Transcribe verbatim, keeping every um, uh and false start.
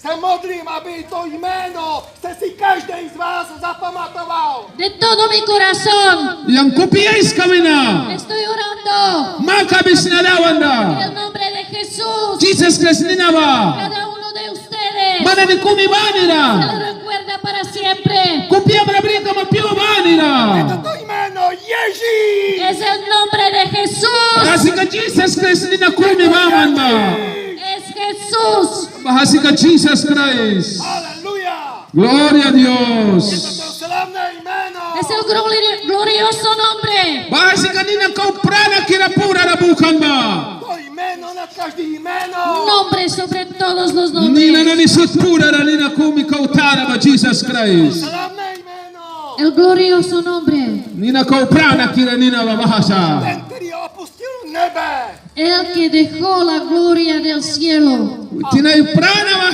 Se modlím, aby to jméno jste si každý z vás zapamatoval. De todo mi corazón. Yang kupiaiska wina. Estoy orando. Makabisna dawanra. En el nombre de Jesús. Jisas Kraist nina ba. Cada uno de ustedes. Man nani kumi banira. Se lo recuerda para siempre. Kupiam ra bri kama pyu banira. Je to to jméno Ježíš. Es el nombre de Jesús. Baha sika Jisas Kraist nina kumi baman ba. Es Jesús. Baha sika Jisas Kraist. Aleluya. Gloria a Dios. Je to to slavné jméno. Es el glori-, glorioso nombre. Baha sika nina kau pranakira purara bukan ba. To jméno nad každý jméno. Nombre sobre todos los nombres. Nina nani sut purara nina kumi kau tara ba Jisas Kraist. Slavné jméno. El glorioso nombre. Nina kau pranakira nina ba baha sa. Ten, který opustil nebe. El que dejó la gloria del cielo. Witin ai prana ba